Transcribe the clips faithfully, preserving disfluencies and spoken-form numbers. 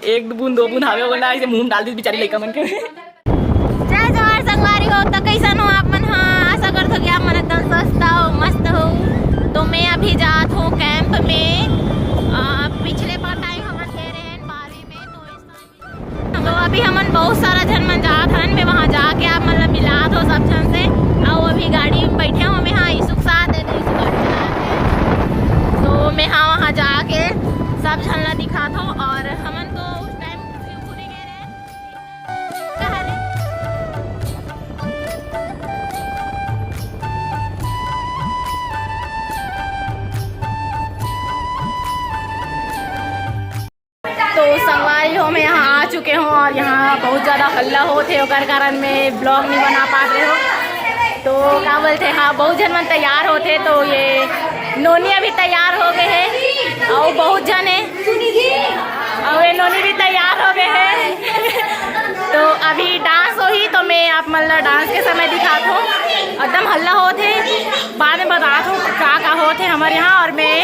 एक बूंद, दो बूंद हवे बोला, ऐसे मुंह में डाल दी बेचारी लइका मन के। जय जोहार संगवारी हो, तो कैसन हो आप मन? हाँ, आशा करत हो कि आप मन एकदम स्वस्थ हो, मस्त हो। तो मैं अभी जात हूँ कैंप में। आ, पिछले बार टाइम हमन गए रहे बारहवीं में, तो इस तो अभी हमन बहुत सारा झन मन जात हन। मैं वहाँ जाके आप मन ला मिलात हो सब झन से। अउ अभी गाड़ी में बैठे हो, मैं हाँ यीशु के साथ है, तो यीशु गाड़ी चलात है। तो मैं हाँ वहाँ जाके सब झन ला दिखात हो। और हमन तो उस टाइम शिवपुरी गए रहे। कहाँ रे? तो संगवारी हो, मैं यहाँ आ चुके हूँ और यहाँ बहुत ज़्यादा हल्ला होत हे, ओकर कारण मैं ब्लॉग नहीं बना पात रहे हो। तो का बोलते, हाँ, बहुत झन मन तैयार होत हे, तो ये नोनी अभी तैयार हो गए हे और बहुत झन हे, और ये नोनी भी तैयार हो गए हे। तो अभी डांस होही, तो मैं आप मन ला डांस के समय दिखात हूँ। एकदम हल्ला होत हे, बाद में बतात हूँ का का होत हे हमर यहाँ। और मैं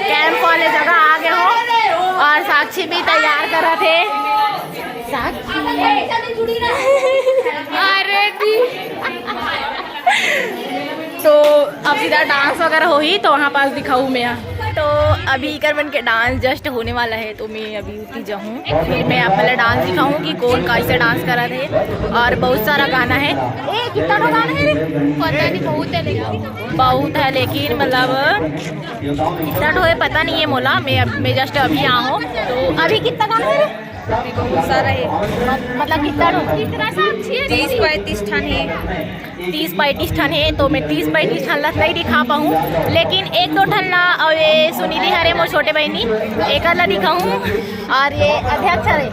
कैंप वाले जगह आ गए हूँ और साक्षी भी तैयार करत हे। साक्षी, अरे दी। तो अब सीधा डांस वगैरह होही, तो वहाँ पास दिखाऊँ मैं। तो अभी इकर मन के डांस जस्ट होने वाला है, तो मैं अभी उठी जाऊँ, फिर मैं आप पहले डांस दिखाऊँ कि कौन कैसे डांस करत हे। और बहुत सारा गाना है। ए, कितना ठो गाना है रे? पता नहीं, बहुत है लेकिन। बहुत है लेकिन, मतलब, कितना ठो है पता नहीं है मोला। मैं अब, मैं जस्ट अभी आ हूँ। तो अभी कितना गाना है रे? अभी बहुत सारा है। मत-, मतलब कितना ठो? तीस पैंतीस ठन है। तीस पैंतीस ठन हे, तो मैं तीस पैंतीस ठन ला नहीं दिखा पाऊँ, लेकिन एक दो ठन ला, और ये सुनिधि हरे मोर छोटे बहिनी, एकर ला दिखाऊँ। और ये अध्यक्ष हरे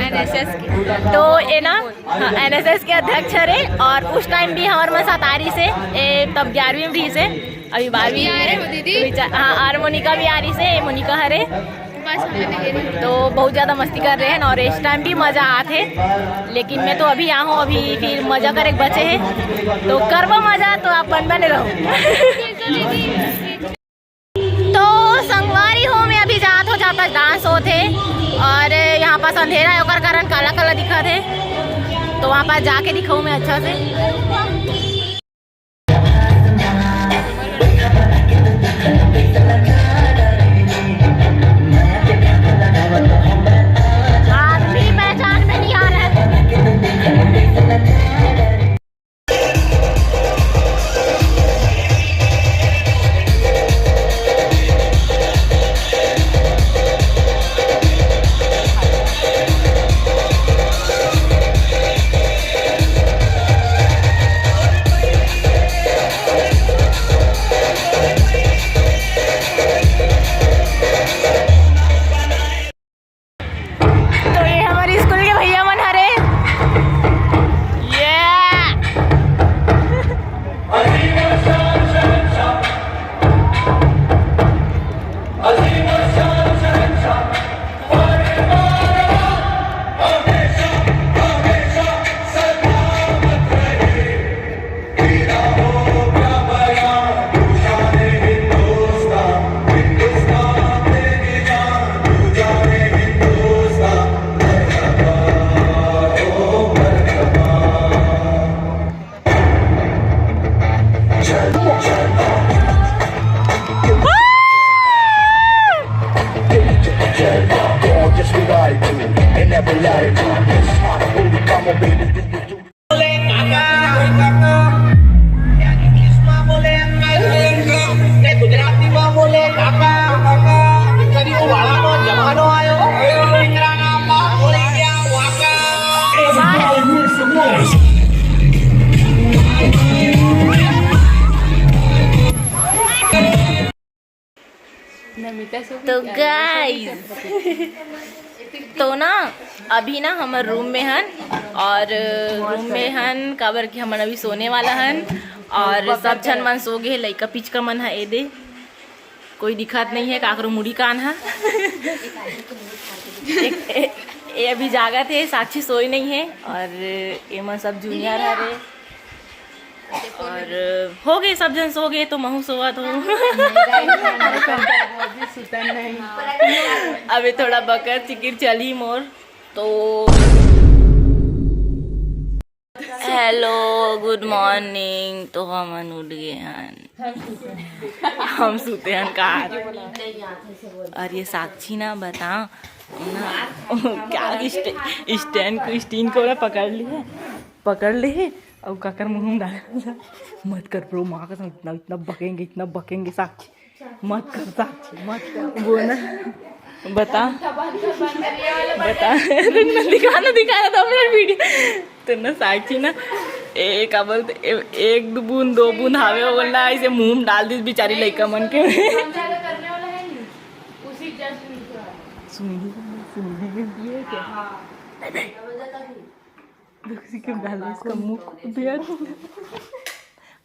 एनएसएस के, तो ये ना, हाँ, एनएसएस के अध्यक्ष हरे। और उस टाइम भी हमर मन साथ आ रही से, ए, तब ग्यारहवीं में रही से, अभी बारहवीं में है। तो हाँ, और मोनिका भी आ रही से, मोनिका हरे। तो बहुत ज़्यादा मस्ती कर रहे हैं और इस टाइम भी मज़ा आत हे, लेकिन मैं तो अभी आ हूँ, अभी फिर मज़ा करे के बचे हे, तो करबो मज़ा, तो आप मन बने रहो। तो संगवारी हो, मैं अभी जात हो, जहाँ पास डांस होत हे और यहाँ पास अंधेरा है, ओकर कारण काला काला दिखत हे, तो वहाँ पास जाके दिखाऊँ मैं अच्छा से। आदमी पहचान में नहीं आ रहा है। तो ये हमारी स्कूल के भैया मन हरे। ये तो गाइस, तो ना, अभी ना हमर रूम में हन, और रूम में हन काबर कि हमन अभी सोने वाला हन, और सब झन मन सो गे हे, लइका पिचका मन ह ए दे, कोई दिखत नहीं है, काकरो मुड़ी कान ह। एक, ए, ए अभी जागत हे, साक्षी सोई नहीं है, और एमन सब जूनियर हरे। और हो गए, सब झन सो गए तो महू सोवत हूँ। अभी थोड़ा बकर चिकिर चली मोर। तो hello, good morning। तो हमन उठ गए हन, हम सुते हन कार। और ये साक्षी ना, बता ना, क्या स्टैंड को, स्टैंड को ना पकड़ ली है, पकड़ ली है। और काकर मुंह में डाल, मत कर ब्रो, माँ कसम, इतना, इतना बकेंगे, इतना बकेंगे साक्षी, मत कर साक्षी, मत कर। वो ना, बता, बता। रुक ना, दिखा ना, दिखा ना, दो मिनट वीडियो। तो ना साक्षी ना, ए, का बोलते, ए, एक दो बूंद, दो बूंद हावे, वो बोलना ऐसे मुंह में डाल दी बेचारी लइका मन के। सुन ली, सुन ली। ये क्या? देख, उसी के डाल दे, इसका मुंह खुद यार।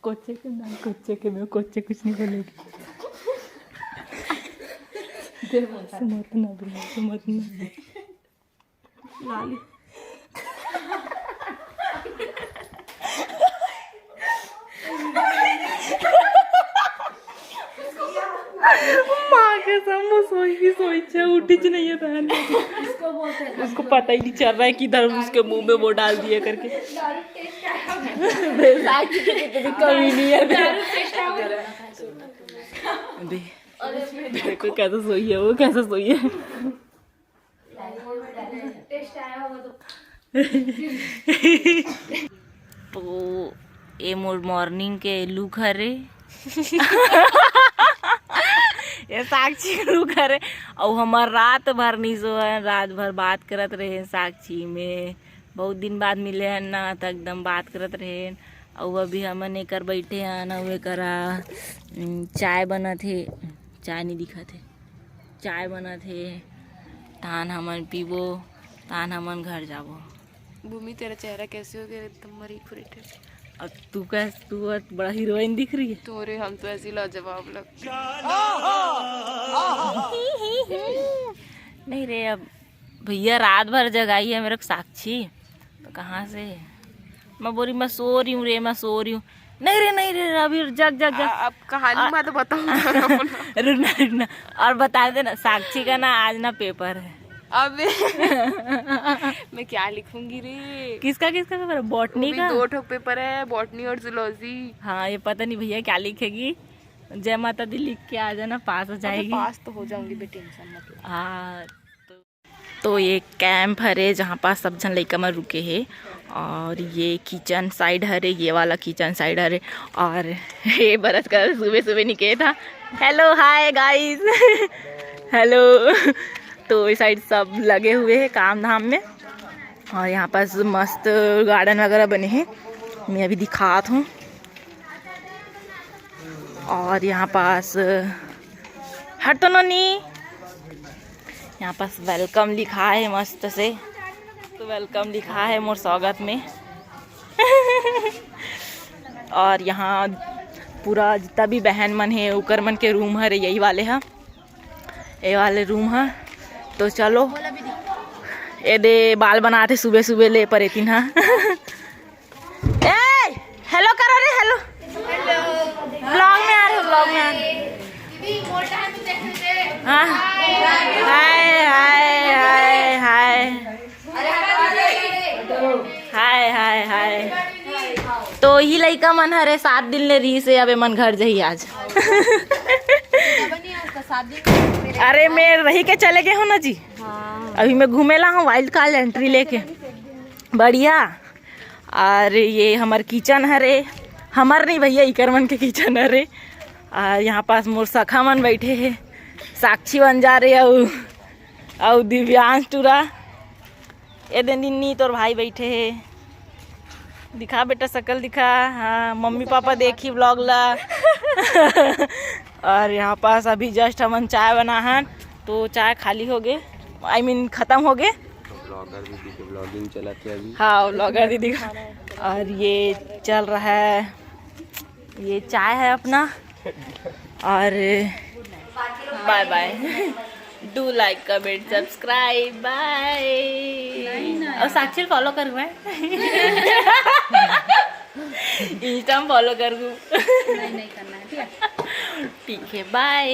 कोचे के नाम, कोचे के, मैं कोचे कुछ नहीं बोलेगी। दे, मत ना, मत ना। लाली। माँ के सब सोई की सोई छे, उठी च नहीं है बहन। उसको पता ही नहीं चल रहा है कि इधर उसके मुंह में वो डाल दिया करके। साक्षी की कितनी कमी नहीं है। दे, देखो कैसे सोई है वो, कैसे सोई है। तो ये मोर मॉर्निंग के लुक हरे। ये साक्षी के लुक हरे। अउ हमर रात भर निसो है, रात भर बात करत रहे साक्षी में। बहुत दिन बाद मिले हन ना, त एकदम बात करत रहे। अउ अभी हमन एकर बैठे हन, अउ एकरा, उम, चाय बनत हे। चाय नहीं दिखत हे, चाय बनत हे। तान हमन पीबो, तान हमन घर जाबो। भूमि, तेरा चेहरा कैसे हो गया एकदम मरी फुरी type? अब तू कैस-, तू बहुत बड़ा हीरोइन दिख रही है। तो रे, हम तो ऐसी लाजवाब लगते हैं। नहीं रे, अब भैया रात भर जगाई है मेरे को साक्षी, तो कहाँ से? मैं बोली, "मैं सो रही हूँ रे, मैं सो रही हूँ।" "नहीं रे, नहीं रे, अभी जग, जग, जग।" आ, अब कहानी आ, मत बताओ। रुकना, रुकना। और बता देना, साक्षी का ना आज ना पेपर है। अबे। मैं क्या लिखूंगी रे? किसका, किसका पेपर है? बॉटनी का? दो ठोक पेपर है, बॉटनी और जूलॉजी। हाँ, ये पता नहीं भैया क्या लिखेगी। जय माता दी लिख के आ जाना, पास हो जाएगी। पास तो हो जाऊंगी बे, टेंशन मत ले। हाँ, तो तो ये कैंप हरे, जहाँ पास सब झन लइका मन रुके हे। और ये किचन साइड हरे, ये वाला किचन साइड हरे। और ये भरत का सुबह सुबह निकले था। Hello, hi guys. हेलो। तो इस साइड सब लगे हुए हैं काम धाम में। और यहाँ पास मस्त गार्डन वगैरह बने हैं, मैं अभी दिखात हूँ। और यहाँ पास, हट तो नोनी, यहाँ पास वेलकम लिखा है मस्त से, तो वेलकम लिखा है मोर स्वागत में। और यहाँ पूरा जितना भी बहन मन है, उकर मन के रूम हरे, यही वाले हा, ये वाले रूम हा। तो चलो, ये दे बाल बनाते सुबह सुबह ले परेतिन हा। ए, हेलो करो रे, हेलो। व्लॉग में आ रहे हो, व्लॉग में आ रहे। हाँ। हाय, हाय, हाय, हाय। हाय, हाय, हाय। तो ही लइका मन हरे सात दिन ले रही से, अब ए मन घर जही आज। अरे, मैं रही के चले गए हो ना जी। हाँ। अभी मैं घूमेला हूँ, वाइल्ड कार्ड एंट्री लेके। बढ़िया। और ये हमर किचन हरे, हमर नहीं भैया, इकर मन के किचन हरे। और यहाँ पास मोर सखा मन बैठे हे, साक्षी बंजारे अउ, अउ दिव्यांश टूरा। ए दे निन्नी, तोर भाई बैठे हे, दिखा बेटा, शकल दिखा। हाँ, मम्मी पापा देखी व्लॉग ला। और यहाँ पास अभी जस्ट हमन चाय बना हन, तो चाय खाली हो गए, आई मीन खत्म हो गए। ब्लॉगर दीदी के ब्लॉगिंग चलत हे अभी। हाँ, ब्लॉगर दीदी का। और ये चल रहा है, ये चाय है अपना। और bye bye, do like, comment, subscribe, bye। और साक्षी फॉलो करूँ मैं। Insta में follow कर दू। नहीं, नहीं करना है, ठीक है। ठीक है, बाय।